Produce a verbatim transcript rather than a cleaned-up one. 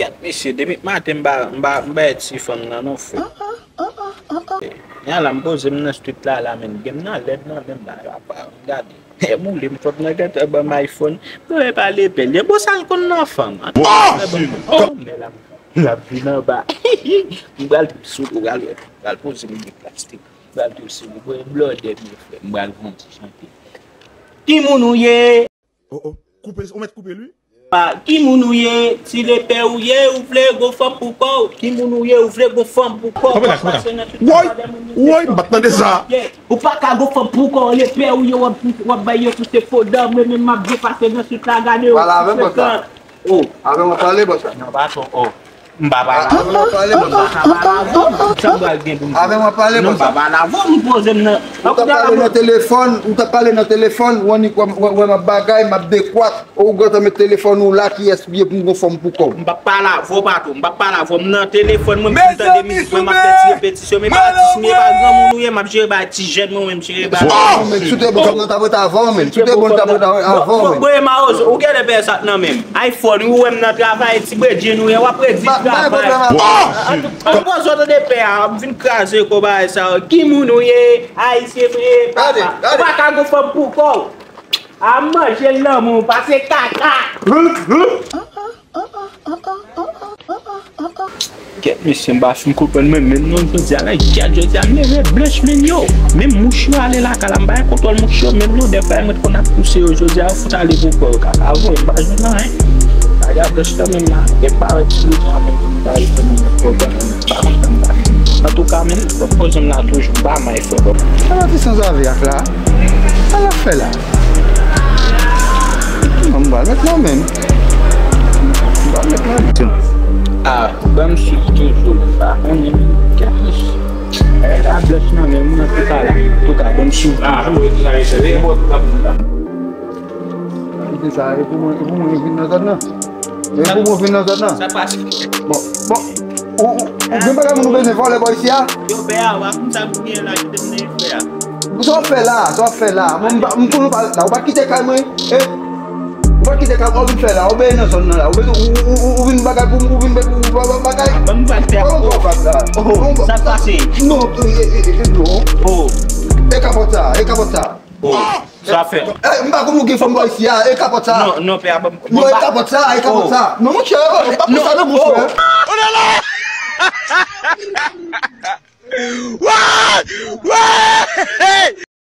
Gad, mesye, depi maten m pa, m pa, m pa wè ti fanm nan non, frè. Nyan la, m poze m nan street la, la, men, gen m nan lèd nan menm la, apa, gade. E boule m, fòk nan gentan ban m iPhone. Mwen pa lepè l. Bon, sa l konn nan fanm. Oh, men la, l ap vin anba. M pral sou, ou pral wè. M pral poze m de plastik. M pral tou sou, mwen blòdè, men frè. M pral fè yon ti chante. Ki moun ou ye? Oh, oh. Koupe, ou mèt koupe l, wi. Ah, ki moun ou ye? Si lepè ou ye, ou vle gon fanm pou kò w. Ki moun ou ye, ou vle gon fanm pou kò w. Woy, woy, m pa t tande sa. Ou pa ka gon fanm pou kò w, lepè ou ye, w ap, w ap bay yo tout se fo dam, mwen menm m ap byen pase nan street la, gade yo. Pale avè m konsa. Oh. Avè mwen pale konsa. Non, pa twò, oh. M pa pale avè w. Avè mwen pale konsa. M pa ka pale avè w. Sa m pral gen pou m di? Avè mwen pale konsa. Non, m pa pale avè w, m poze m nan. Ou t ap pale nan telefòn, ou t ap pale nan telefòn, ou annik wè, wè, wè m ap bagay, m ap dekwat. Ou gentan met telefòn ou la, kiyès li ye pou m gon fanm pou kò w? M p ap pale avè w, patwon, m p ap pale avè w, m nan telefòn mwen, m fin tande mizik mwen, m ap fè ti repetisyon, men pa atis m ye, pa granmoun ou ye, m ap jere bay ti jèn mwen, mwen m jere bay. Bon, men si w te bon, fanm nan t ap rete avè w, men. Si w te bon, li t ap rete avè w, men. Bon, bon, mawozo, ou genlè pè sa t nan men m. iPhone, ou wè m nan travay, ti bredjenn ou ye, w ap redi travay. An tou, an poze w tande pè a, m fin kraze kò bagay sa yo. Ki moun ou ye? Ayisyen mwen ye, papa. Ou pa ka gon fanm pou kò w. A manje lanmou, pase kaka. Kèt, mesye, m pa fin konprann mwen menm non, jodi a la, kèt, jodi a, m leve blanch, men yo. Menm mouch yo ale lakay la, m pa gen kontwòl mouch yo, menm lodè fè mwen t konn ap pouse yo, jodi a, yo fout ale pou kò yo, kaka voye, m pa jwenn anyen. Bagay blanch kanmenm la, e pa wè ti bouton a menm, m pa jwenn anyen, pwoblèm, m pa konprann bagay. Antouka, menm, poze m la toujou, m pa may fò. Sa pa ti sanzave ak la? Sa l ap fè la? Non, m pral met nan men m. M pral met nan men m. Ah, ban m swiv toujou, m pa konnen menm. Kèt, mesye. E la blanch nan men m, antouka la. Antouka, ban m swiv toujou. Kite sa, e pou mwen, e pou mwen vin nan zòn nan. E pou mwen vin nan zòn nan. Sa pase? Bon, bon. Ou, ou, ou gen bagay moun ou bezwen vòlè bò isi a? Yo, pè a, w ap konn sa pou gen la, kite m nan frè a. Sa w ap fè la? Sa w ap fè la? Mwen, m pa, m konnen w pa la. Ou pa kite kay mwen? Eh? Ou pa kite kay mwen, ou vin fè la? Ou benyen nan zòn nan la? Ou bezwen, ou, ou, ou, ou vin bagay pou m, ou vin, ou, ou, ou bagay? Ban m bat fè. Kòman w bat la? Oh, sa pase? Non, eh, eh, eh, eh, non. Oh. E kapòt sa, e kapòt sa. Oh, sa fè. Eh, m pa konn ou gen fanm bò isi a, e kapòt sa. Non, non, pè a, ban m. Non, e kapòt sa, e kapòt sa. Non, monchè, oh, e pa pou sa, non, monchè. Oh. Wè! Wè!